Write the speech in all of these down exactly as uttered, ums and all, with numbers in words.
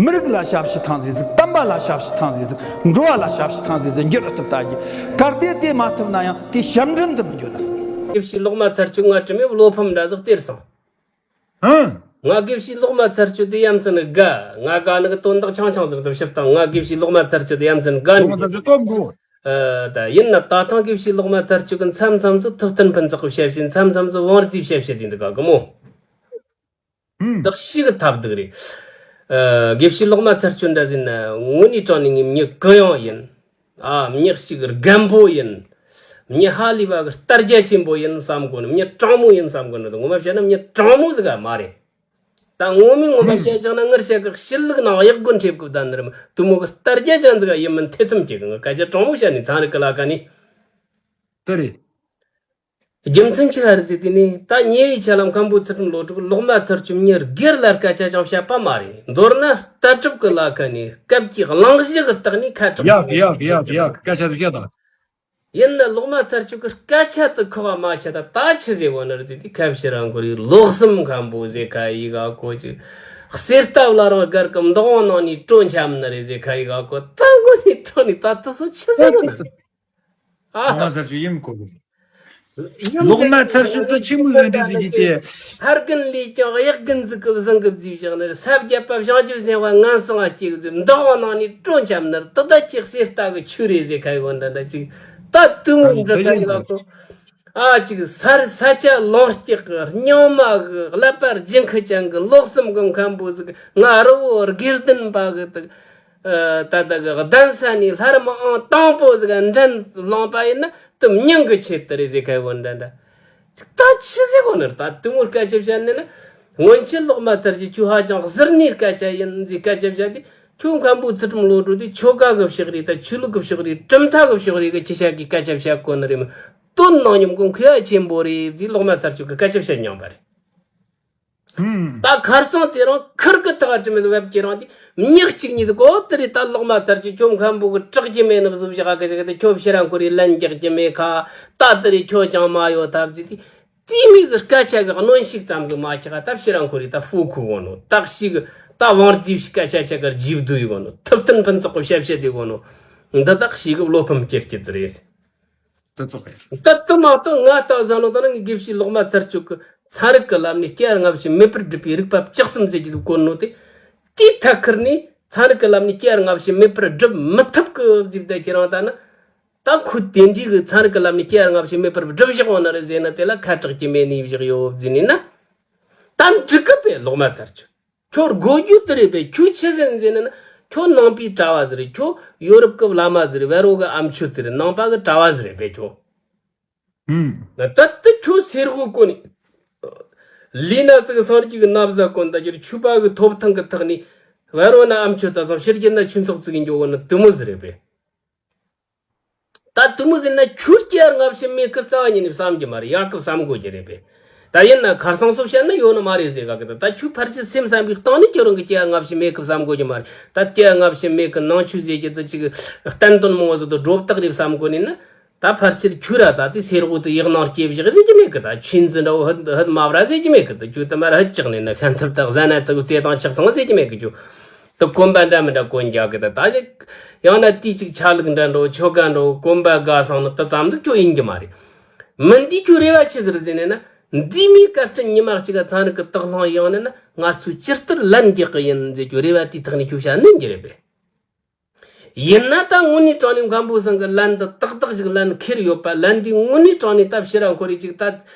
མི་རིགས་ལ་ཞབས་ཕྱི་ཐང་ཟིག་ཟིག་བསྟན་པ་ལ་ཞབས་ཕྱི་ཐང་ཟིག་ཟིག་འགྲོ་བ་ལ་ཞབས་ཕྱི་ཐང་ཟིག་ཟིག་འགྱུར་ཐུབ་ད་རྒྱུ། གལ་ཏེ་དེ་མ་ཐུབ་ན་ཡང་དེ་ཞབས་འདྲེན་དུ་མི་འགྱུར་ན་ཟིག་དགེ་བཤེས་ལོག་སྨྲ་ཚར་གཅོད་ང་དྲི་མེད་བློ་ཕམ་འདྲ་ཟིག་སྟེར་སོང་། ཧང་། ང་དགེ་བཤེས་ལོག་སྨྲ་ཚར་གཅོད་དེ་ཡ་མཚན་དགའ། ང་དགའ་ནི་གི་དོན་དག་ཆུང་ཆུང་ཟིག་དུ་ཕྱིར་བཏང་། ང་དགེ་བཤེས་ལོག་སྨྲ་ཚར་གཅོད་དེ་ཡ་མཚན་དགའ་ནི་ལོག་སྨྲ་ཚར་གཅོད་དེ་ཡ་མཚན་དགའ་ནི་ལོག་སྨྲ་ཚར་གཅོད་དེ་ཡ་མཚན་དགའ་ནི་ལོག་ཨ། ད་ཡིན་ན་ད་ཐེངས་དགེ་བཤེས་ལོག་སྨྲ་ཚར་གཅོད་གི་མཚམས་མཚམས་སུ་ཐུབ་བསྟན་ཕུན་ཚོགས་གི་ཞབས་ཕྱི། མཚམས་མཚམས་སུ་དབང་རྩིས་ཞབས་ཕྱི་དེ་འདི་ག་གི་མོ། ཧུམ། བདག་ཞིག་གི་ཐབས་སྡུག་རེད། ཨ། དགེ་བཤེས་ལོག་སྨྲ་ཚར་གཅོད་འདྲ་ཟིན་ན་དངོས་གནས་དྲང་གནས་ངའི་མྱི་གུ་ཡངས་ཡིན། ཨ། མྱི་ཞིག་རྒན་པོ་ཡིན། མྱི་ཧ་ལས་པ་གི་ལྟ་རྒྱ་ཆེན་པོ་ཡིན་བསམ་གོ་ནི། མྱི་དྲང་མོ་ཡིན་བསམ་གོ་ནི། ངོ་མ་བཤད་ན་མྱི་དྲང་མོ་ཟིག་ག་མ་རེད། ད་ངོ་མའི་ངོ་མ་བཤད་ཀྱང་ན་ངར་བཤད་གི་ཕྱི་ལུགས་ནང་གཡག་རྒོད་འཁྲབ་གི་བསྡད་ནི་རེད། དུ་མོ་གི་ལྟ་རྒྱ་ཅན་ཟིག་ག་ཡིན་མིན་ཐེ་ཚོམ་སྐྱེ་གི། ངི་སྐད་ཆ་དྲང་མོ་བཤད་ནི། ཚན་རིག་གི་ལ་ཁ་ནས། དེ་རེད། རྒྱུ་མཚན་ཆི་ཟིག་རེད་ཟེར་དུས་ནི། ད་ཉེ་བའི་ཆར་ལ་མཁན་པོ་ཚུལ་ཁྲིམས་བློ་གྲོས་ལོག་སྨྲ་ཚར་གཅོད་མྱི་སྒེར་ལ་སྐད་ཆ་ཅང་བཤད་པ་མ་རེད། མདོར་ན་ལྟ་གྲུབ་ཀྱི་ལ་ཁ་ནས་སྐབས་ཀྱི་གླེང་གཞི་གི་སྟེང་ནས་ཁ་གྲག་ཡག་ཡག་ཡག་ཡག་སྐད་ཆ་ཟིག་བཤད་དང་། ཡིན་ན་ལོག་སྨྲ་ཚར་གཅོད་ཀྱི་སྐད་ཆ་དེ་ཁོ་བ་མ་ཆད་ད་ད་ཆི་ཟེར་གོ་ནི་རེད་ཟེར་དུས། ཁ་བཤད་རང་ཁོ་རེ་ལོག་སེམས་མཁན་པོ་ཟེར་ཁ་ཡི་ག་གོ་ཅིག་གསེར་རྟ་བླ་རང་སྒར་གི་འདག་བང་ནང་ནས་བྲོ་འཁྱམ་ནི་རེད་ཟེར་ཁ་ཡི་ག་གོ། ད་ངོ་ནས་དྲང་ནས་ད་དེ་ཚོ་ཆི་ཟེར་གོ་ནི་རེད། ཨ། ལོག་སྨྲ་ཚར་གཅོད་ཡིན་གོ་གི། ལོག་སྨྲ་ཚར་གཅོད་དུ་ཆི་མོ་ཡོད་འདི་ཟིག་གི་དེ། ཕར་རྒན་ལས་ཀྱང་གཡག་རྒན་ཟིག་གི་བཟང་གི་བརྫིས་བཞག་ནི་རེད། ས་བརྒྱད་པ་བྱང་ཆུབ་སེམས་དཔའ་ངན་སོང་བ་སྐྱེ་གི་ཟིག་འདག་བང་ནང་ནས་བྲོ་འཁྱམ་ནི་རེད། དེ་ད་ཁྱེད་གསེར་རྟ་གི་ཆོས་རེད་ཟེར་ཁ་ཡི་གོ་འདྲ་འདྲ་ཅིག་ད་དུ་མོ་འདྲི་ཁ་ཡི་ག་གོ། ཨ་ཅིག་ས་ས་ཆ་ལོངས་སྤྱད་གི་རྙིང་མ་གི་ཀླད་པ་ལྗིད་ཁུ་ཅན་གི་ལོག་སེམས་གི་མཁན་པོ་ཟིག་ང་རི་བོ་དགེ་ལྡན་པ་གི་དག་ཨ། ད་ལྟ་གི་གདན་ས་ནས་ལྷ་རམས་ཨང་དང་པོ་ཟིག་འདྲེན་བླངས་པ་ཡིན་ན་དེ་མྱིང་གི་ཆེད་དུ་རེད་ཟེར་ཁ་ཡི་གོ་འདྲ་འདྲ། ད་ཆི་ཟེར་གོ་ནི་རེད། ད་དུ་མོ་སྐད་ཆ་བཤད་ནི་ན། སྔོན་ཆད་ལོག་སྨྲ་ཚར་གཅོད་ཁྱོད་ཧ་ཅང་གཟུར་གནས་སྐད་ཆ་ཡིན་ཟེར་སྐད་ཆ་བཤད་དུས། ཁྱོད་མཁན་པོ་ཚུལ་ཁྲིམས་བློ་གྲོས་དེ་ཆོལ་ཁ་གི་ཕྱོགས་རེད། ད་ཆོས་ལུགས་གི་ཕྱོགས་རེད། གྲུབ་མཐའ་གི་ཕྱོགས་རེད་གི་ཁྱི་ཤ་གི་སྐད་ཆ་བཤད་གོ་ནི་རེད་མོ། དོན་ནང་སྙོམས་གོ་མཁས་པ་ཆེན་པོ་རེད་ཟེར་ལོག་སྨྲ་ཚར་གཅོད་གི་སྐད་ཆ་བཤད་མྱོང་པ་རེད། ད་ཁར་སང་དེ་རིང་ཁུར་གི་ཐག་དྲི་མེད་བབ་ཀྱི་རང་དེ་མྱི་གཅིག་གཉིས་ཟིག་གོ་དེ་རེད། ད་ལོག་སྨྲ་ཚར་གཅོད་ཁྱོད་མཁན་པོ་གི་གྲགས་ཀྱི་མེད་ནི་བཟོ་བཞག་གི་ཟེར་གི་དེ། ཁྱོད་ཕྱིར་རང་ཁོ་རེ་ལན་རྒྱག་གི་མེད་ཁ། ད་དེ་རེད། ཁྱོད་ཅང་མ་ཡོད་ཐབས་ཟིག་དེ། དེ་མི་གི་སྐད་ཆ་གི་གནོན་ཤུགས་ཙམ་ཟིག་མ་ཁྱག་ད་ཕྱིར་རང་ཁོ་རེ་ད་ཧྥུ་ཁུ་གོ་ནོ། ད་ཞིག་ད་དབང་རྩིས་སྐད་ཆ་ཆ་གར་རྗེས་བསྡུ་ཡི་གོ་ནོ། ཐུབ་བསྟན་ཕུན་ཚོགས་གི་ཞབས་ཞུ་དེ་གོ་ནོ། འདི་དག་ཞིག་གི་བློ་ཕམ་སྐྱེར་སྐྱེ་ཙི་རེད། དེ་ཙོག་གི། ད་དེ་མ་གཏོགས་ང་ལྟ་བུ་ཟ་ནོ་ད་ནི་ངའི་དགེ་བཤེས་ལོག་སྨྲ་ཚར་གཅོད་ཀྱི་ཚན་རིག་གི་ལམ་ནས་སྐྱེ་བ་སྔ་ཕྱི་མེད་པར་སྒྲུབ་པའི་རིགས་པ་བཅུ་གསུམ་ཟེར་གྱི་ཟིག་བཀོད་ནོ་དེ། དེའི་ཐད་ཁུར་ནས་ཚན་རིག་གི་ལམ་ནས་སྐྱེ་བ་སྔ་ཕྱི་མེད་པར་སྒྲུབ་མི་ཐུབ་གི་ཟིག་བསྡད་ཁྱེད་རང་ད་ནི། ད་ཁོས་དེ་འདྲའི་གི་ཚན་རིག་གི་ལམ་ནས་སྐྱེ་བ་སྔ་ཕྱི་མེད་པར་སྒྲུབ་བཞག་ཡོད་ནི་རེད་ཟེར་ན་དེ་ལ་ཁ་གྲག་གི་མེད་ནི་བཞག་ཡོད་ཟེར་ནི་ན། ད་འགྲིག་གི་པས་ལོག་སྨྲ་ཚར་གཅོད། ཁྱོད་དགོས་རྒྱུ་དེ་རེད་པས། ཁྱོད་ཆི་ཟེར་ཟེར་ན་ན། ཁྱོད་ནང་པའི་གྲྭ་བ་ཟིག་རེད། ཁྱོད་ཡོ་རོབ་གི་བླ་མ་ཟིག་རེད། བེ་རོ་གི་ཨ་མཆོད་ཟིག་རེད། ནང་པ་གི་གྲྭ་བ་ཟིག་རེད་པས་ཁྱོད། ཧུམ། ད་ལྟ་ཁྱོད་སེར་ཧུ་གོ་ནི། ལི་ན་ཙི་གི་སངས་རྒྱས་ཀྱི་ན་བཟའ་གོན་ད་རྒྱུར་ཆུ་པ་གི་ཐོབ་ཐང་གི་ཐག་ནས་བེ་རོ་ན་ཨ་མཆོད་ད་སང་ཕྱི་རྒྱལ་ན་ཆོས་ཚོགས་བཙུགས་གི་འགྱོ་གོ་ནི་དུ་མོ་ཟིག་རེད་པས། ད་དུ་མོ་ཟེར་ན་ཁྱོད་སྐྱེ་བ་སྔ་ཕྱི་མེད་ཀི་རྩ་བ་ཉིད་ནས་བསམ་གྱི་མ་རེད། ཡག་གི་བསམ་དགོས་ཀྱི་རེད་པས། ད་ཡིན་ན་ཁར་སང་སོ་བཤད་ན་ཡོད་ནི་མ་རེད་ཟེར་ག་གི། ད་ད་ཁྱོད་ཕལ་ཆེར་སེམས་བསམ་པའི་སྟེང་ནས་ཁྱོད་རང་གི་སྐྱེ་བ་སྔ་ཕྱི་མེད་ཀི་བསམ་དགོས་ཀྱི་མ་རེད། ད་སྐྱེ་བ་སྔ་ཕྱི་མེད་ཀི་ནང་ཆོས་ཟེར་གྱི་ད་ཅིག་བསྟན་དོན་མང་བོ་ཟིག་ཏུ་སྒྲོ་བཏགས་རེད་བསམ་དགོས་ནི་ན། ད་ཕལ་ཆེར་ཁྱོད་ར་ད་དེ་སེར་ཧུ་དེ་ཡག་ནང་སྐྱེ་བཞག་ཟེར་གྱི་མེད་ཀི། ད་ཆུ་འཛིན་འདྲ་བོ་ཧུད་ཧུད་མ་བ་ར་ཟེར་གྱི་མེད་ཀི། ད་ཁྱོད་དུ་མར་ཧུད་ཅག་ནས་ན་ཤན་ཐབས་དང་ཟ་ན་ད་གི་རྩེ་དང་ཆགས་སང་ཟེར་གྱི་མེད་ཀི། ཁྱོད། དུ་གོན་པ་འདྲ་མི་འདྲ་གོན་རྒྱག་གི། ད་ད་ཡང་ན་དེའི་ཅིག་ཆ་ལུགས་འདྲ་འགྲོ། ཆོ་ག་འགྲོ། གོན་པ་དགའ་སང་ནི་དེ་ཙམ་ཟིག་ཁྱོད་ཡིན་གྱི་མ་རེད། མི་འདིས་ཁྱོད་རེ་བ་ཆི་ཟིག་རེད་ཟེར་ནས་ན། འདི་མིའི་བཀའ་དྲིན་ཉི་མ་གཅིག་ག་ཚན་རིག་གི་དག་ལྷང་ཡང་ནས་ན་ང་ཚོས་ཇི་ལྟར་ལན་རྒྱག་གི་ཡིན་ཟེར། ཁྱོད་རེ་བ་དེའི་ཐག་ནས་ཁྱོད་བྱ་ནི་འགྱུར་རེད་པས། ཡིན་ན་ད་དངོས་གནས་དྲང་གནས་མཁན་པོ་ཚང་གི་ལན་འདི་ཏག་ཏག་ཞིག་ལན་ཁེལ་ཡོད་པ། ལན་འདི་དངོས་གནས་དྲང་གནས་ད་ཕྱིར་ར་འཁོར་རེ་ཅིག་ད་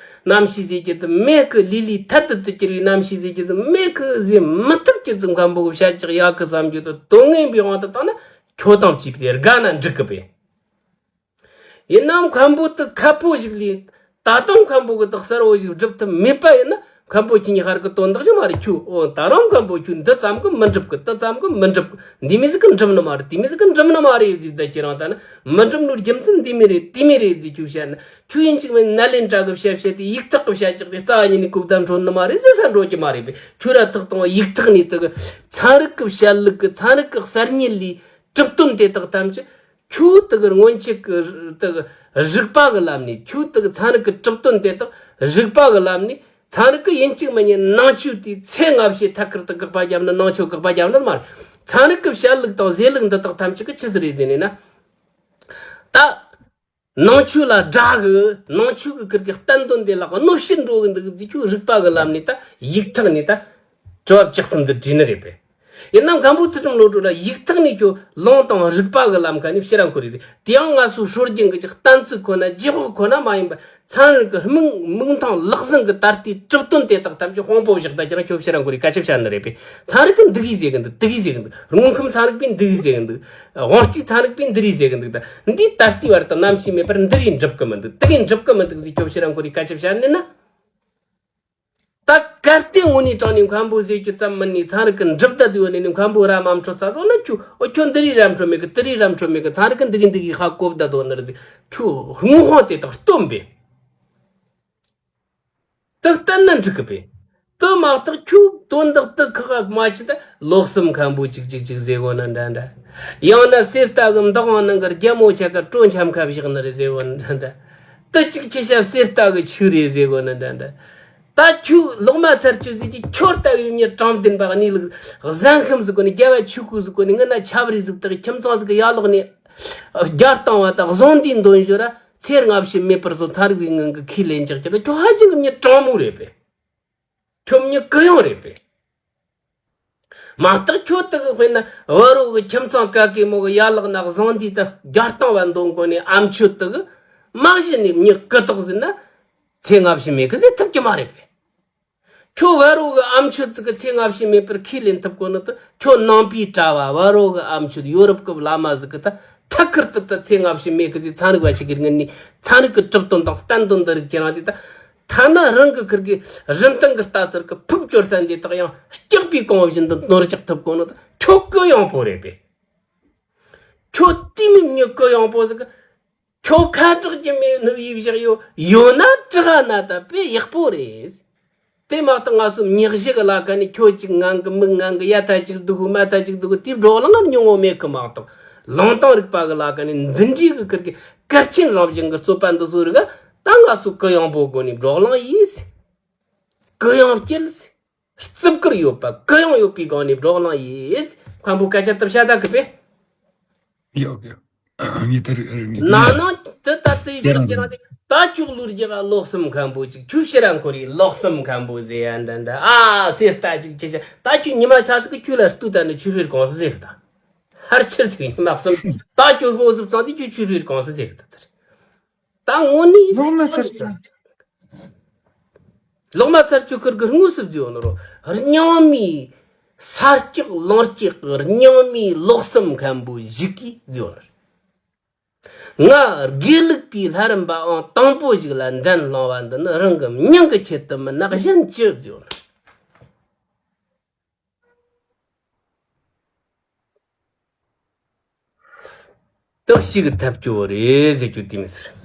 རྣམ་ཤེས་ཟེར་གྱི་དེ་མེད་གི། ལི་ལི་ཐད་དུ་དུ་གྱུར་བའི་རྣམ་ཤེས་ཟེར་གྱི་དེ་མེད་གི་ཟེར་མི་ཐུབ་ཀྱི་ཙི། མཁན་པོ་གི་བཤད་ཅིག་ཡག་གི་བསམ་རྒྱུ་དེ་དོན་ངན་པའི་དབང་དུ་བཏང་ན་ཁྱོད་དང་བཅས་པའི་དགའ་ན་འགྲིག་གི་པས། ཡིན་ནའང་མཁན་པོ་དེ་ཁ་པོ་ཞིག་ལས། ད་དུང་མཁན་པོ་གི་དག་གསར་བོ་ཞིག་སྒྲུབ་ཐུབ་མེད་པ་ཡིན་ན། མཁན་པོ་ཁྱེད་གཉིས་ཧར་གི་དོན་དག་ཞིག་མ་རེད། ཁྱོད་ཨོ་ད་རང་མཁན་པོ་ཁྱོད་འདི་ཙམ་གི་མི་འགྲུབ་གི། དེ་ཙམ་གི་མི་འགྲུབ་གི། འདི་མི་ཟིག་གི་འགྲུབ་ནི་མ་རེད། དེ་མི་ཟིག་གི་འགྲུབ་ནི་མ་རེད་ཟེར། ད་ཁྱེད་རང་ད་ནི་མི་འགྲུབ་ནོ་རྒྱུ་མཚན་འདི་མི་རེད། དེ་མི་རེད་ཟེར་ཁྱོད་བཤད་ན། ཁྱོད་ཡིན་གཅིག་མིན་ནད་ལན་གྲག་གི་བཤད་བཤད་དེ་ཡིག་ཐག་གི་བཤད་ཅིག་དེ་རྩ་བ་ཉིད་ནས་གོ་བརྡ་འཕྲོད་ནི་མ་རེད་ཟེར་ས་འགྲོ་གི་མ་རེད་པས། ཁྱོད་ར་ཐག་དང་ཡིག་ཐག་ནས་དེ་གི་ཚན་རིག་གི་བཤད་ལུགས་གི་ཚན་རིག་གི་གསར་རྙེད་ལས་གྲུབ་དོན་དེ་དག་ཐམས་ཅད་ཁྱོད་དེ་གི་སྔོན་ཆད་གི་དེ་གི་རིག་པ་གི་ལམ་ནས། ཁྱོད་དེ་གི་ཚན་རིག་གི་གྲུབ་དོན་དེ་དག་རིག་པ་གི་ལམ་ནས། ཚན་རིག་གི་ཡིན་གཅིག་མིན་གཉིས་ནང་ཆོས་དེའི་ཚེ་སྔ་ཕྱི་ཐད་ཀར་དུ་དགག་པ་བརྒྱབ་ན་ནང་ཆོས་དགག་པ་བརྒྱབ་ནི་མ་རེད། ཚན་རིག་གི་བཤད་ལུགས་དང་ཟེར་ལུགས་འདི་དག་ཐམས་ཅད་ཀྱི་ཆི་ཟིག་རེད་ཟེར་ནས་ན། ད། ནང་ཆོས་ལ་དགྲ་གི། ནང་ཆོས་ཀྱི་ཁུར་གི་བསྟན་དོན་དེ་ལ་གནོད་ཕྱིར་འགྲོ་གི་འདུག་ཟེར་ཁྱོད་རིག་པ་གི་ལམ་ནས་ད་ཡིག་ཐག་ནས་ད་དྲི་བ་བཅུ་གསུམ་འདི་དྲིས་ནི་རེད་པས། ཡིན་ནའང་མཁན་པོ་ཚུལ་ཁྲིམས་བློ་གྲོས་ལ་ཡིག་ཐག་ནས་ཁྱོད་ལུང་དང་རིག་པ་གི་ལམ་ཁ་ནས་ཕྱིར་ར་འཁོར་རེ་རེད། དེ་ཡང་ང་ཚོ་སྲོལ་རྒྱུན་གྱི་ཅིག་གཏན་ཚིགས་ཁོ་ན་རྗེས་དཔག་ཁོ་ན་མ་ཡིན་པ། ཚན་རིག་གི་མིག་མིག་མཐོང་ལག་ཟིན་གྱི་ད་ལྟའི་གྲུབ་དོན་དེ་དག་ཐམས་ཅད་དཔང་པོ་བཞག་ད་ཁྱེད་རང་ཁྱོད་ཕྱིར་ར་འཁོར་རེ་སྐད་ཆ་བཤད་ནི་རེད་པས། ཚན་རིག་གིས་འདི་གིས་ཟེར་གི་འདུག་དེ་གིས་ཟེར་གི་འདུག་དངོས་ཁམས་ཚན་རིག་པས་འདི་གིས་ཟེར་གི་འདུག་དབང་རྩའི་ཚན་རིག་པས་འདི་རེད་ཟེར་གི་འདུག་ད་འདིའི་ད་ལྟའི་བར་དུ་ནམ་ཞིག་མེད་པར་འདི་རེད་འགྲུབ་གི་མི་འདུག་དེ་གིས་འགྲུབ་གི་མི་འདུག་ཟེར་ཁྱོད་ཕྱིར་ར་འཁོར་རེ་སྐད་ཆ་བཤད་ནི་ན། ད་གལ་ཏེ་དངོས་གནས་དྲང་ནས་མཁན་པོ་ཟེར་རྒྱུ་ཙམ་མིན་ནས་ཚན་རིག་གི་འགྲུབ་ད་དུས་ནས་ནི་མཁན་པོ་ར་མ་འཕྲོད་ཚ་སོང་ན་ཁྱོད་ཨོ་ཁྱོད་འདི་རེད་ར་འཕྲོད་མེད་གི། དེ་རེད་ར་འཕྲོད་མེད་གི། ཚན་རིག་གི་འདི་གི་འདི་གི་ཧ་གོ་བསྡད་དོ་ནི་རེད་ཟེར་ཁྱོད་དངོས་དཔང་དེ་དག་སྟོན་པས། དེ་བསྟན་ན་འགྲིག་གི་པས། དེ་མ་གཏོགས་ཁྱོད་དོན་དག་དེ་ཁག་མ་ཆེ་ད་ལོག་སེམས་མཁན་པོ་ཅིག་ཅིག་ཅིག་ཟེར་གོ་ནི་འདྲ་འདྲ། ཡང་ན་གསེར་རྟ་གི་འདག་དབང་ནང་གི་རྒྱལ་མོ་ཆ་ག་སྤྲོ་འཆམ་ཁ་བཞག་ནི་རེད་ཟེར་གོ་ནི་འདྲ་འདྲ། དེ་གཅིག་ཅི་བྱ་གསེར་རྟ་གི་ཆོས་རེད་ཟེར་གོ་ནི་འདྲ་འདྲ། ད་ཁྱོད་ལོག་མ་ཚར་ཆོས་ཟིག་གི་ཁྱོད་ལྟ་བུའི་མྱི་དྲང་བདེན་པ་གནས་ལུགས་གཟན་ཤམ་ཟིག་གོ་ནི། རྒྱལ་བ་ཆོས་སྐུ་ཟིག་གོ་ནི། ངི་ན་ཆབ་རི་ཟིག་དག་ཁྱིམ་ཚང་ཟིག་གི་ཡར་ལོག་ནས་རྒྱལ་བཏང་བ་དང་བཟང་འདིའི་འདོན་ཞོར་ར་ཚེ་སྔ་ཕྱི་མེད་པར་བཟོ་ཚན་རིག་པའི་ངང་གི་ཁས་ལེན་རྒྱག་རྒྱུ་ལ་ཁྱོད་ཧ་ཅང་གི་མྱི་དྲང་མོ་རེད་པས། ཁྱོད་མྱི་གུ་ཡངས་རེད་པས། མ་གཏོགས་ཁྱོད་དག་གི་དཔེར་ན་བུ་རོ་གི་ཁྱིམ་ཚང་ག་གེ་མོ་གི་ཡར་ལག་ན་བཟང་འདིའི་ད་རྒྱལ་བཏང་བ་འདོན་གོ་ནས་ཨམ་ཆོད་དག་གི་མ་གཞི་ནས་མྱི་གུ་དོག་ཟིན་ན་ཚེ་སྔ་ཕྱི་མེད་གི་ཟེར་ཐུབ་ཀྱི་མ་རེད་པས། ཁྱོད་བ་རོ་གི་ཨམ་ཆོད་ཟིག་གི་ཚེ་སྔ་ཕྱི་མེད་པར་ཁས་ལེན་ཐུབ་གོ་ནི་དེ་ཁྱོད་ནང་པའི་གྲྭ་བ་བ་རོ་གི་ཨམ་ཆོད་ཡོ་རོབ་གི་བླ་མ་ཟིག་གི་ད་ཐད་ཀར་དུ་ད་ཚེ་སྔ་ཕྱི་མེད་གི་ཟེར་ཚན་རིག་པ་ཞིག་གི་ངོས་ནས་ཚན་རིག་གི་གྲུབ་དོན་དང་བསྟན་དོན་འདི་རིགས་ཁྱེད་རང་དེ་ད་ཐ་ན་རང་གི་ཁུར་གི་རིན་ཐང་གི་ལྟ་ཚུལ་གི་ཕུབ་སྐྱོར་ས་འདི་དག་ཡང་སྐྱག་པའི་གོང་བཞིན་དུ་ནོར་འཇག་ཐུབ་གོ་ནི་ད་ཁྱོད་གུ་ཡངས་པོ་རེད་པས། ཁྱོད་དེ་མིན་མྱི་གུ་ཡངས་པོ་ཟིག་གི་ཁྱོད་ཁ་གྲག་གི་མེད་ནུབ་ཡིབ་བཞག་ཡོད་ཡོད་ན་དྲག་ན་ད་དཔེ་ཡག་པོ་རེད། དེ་མ་གཏོགས་ང་ཚོ་མྱི་གཞི་གི་ལ་ཁ་ནས་ཁྱོད་ཅིག་ངང་གི་མིག་ངང་གི་ཡ་ཐ་ཅིག་སྡུག་གི་མ་ཐ་ཅིག་སྡུག་གི་དེའི་བགྲོ་གླེང་ཉུང་ངོ་མེད་གི་མ་གཏོགས་ལུང་དང་རིག་པ་གི་ལ་ཁ་ནས་འདི་འདྲའི་གི་ཁུར་གི་གལ་ཆེན་རང་བཞིན་གི་རྩོད་པ་འདི་ཚོ་རིག་ད་ང་ཚོ་གུ་ཡངས་པོ་སྒོ་ནས་བགྲོ་གླེང་ཡིས། གུ་ཡངས་སྐྱེལ། རྩིབ་ཀར་ཡོད་པ་གུ་ཡངས་ཡོད་པའི་སྒང་ནས་བགྲོ་གླེང་ཡིས། མཁན་པོ་སྐད་ཆ་དེ་བཤད་ད་གི་པས། ཡོད་གི། ངས་དེར་ངས་ན་ནང་དེ་ལྟ་དེ་ཡིས་ཁྱེད་རང་དེ་ད་ཅུག་ལུར་རྒྱག་ལོག་སེམས་མཁན་པོ་ཅིག་ཁྱོད་ཕྱིར་ར་འཁོར་ཡི་ལོག་སེམས་མཁན་པོ་ཟེར་ཡ་འདྲ་འདྲ་ཨ་ཟེར་ལྟ་ཅིག་ཁྱེད་ཅག་ད་ཁྱོད་ཉི་མ་ཆ་ཚིག་གི་ཁྱོད་ལ་ལྟོས་ད་ནི་ཆུ་ཕེར་གོང་ས་ཟེར་གི་ད་ཧར་ཆེར་ཟིག་ཉི་མ་གསུམ་ད་ཁྱོད་སྒོ་ཟིག་བཙང་དེ་ཁྱོད་ཆུ་ཕེར་གོང་ས་ཟེར་གི་ད་དེར། ད་དངོས་གནས་ལོག་མ་ཚར་ཅིག་ལོག་མ་ཚར་ཅིག་ཁུར་གི་དངོས་སུ་བརྗོད་ནོ་རོ། རྙིང་མའི་ས་སྐྱོགས་ལང་སྐྱེག་གི་རྙིང་མའི་ལོག་སེམས་མཁན་པོ་ཞིག་གིས་བརྗོད་ནོ། ང་དགེ་ལུགས་པའི་ལྷ་རམས་པའང་དང་པོ་ཞིག་ལ་འགྲན་སློང་བ་འདི་ནི་རང་གི་མྱིང་གི་ཆེད་དུ་མིན་ན་གཞན་ཅི་བརྗོད་ནོ། དག་ཞིག་ཐབས་སྐྱོ་བོ་རེད་ཟེར་རྒྱུ་དེ་མི་ཟེར།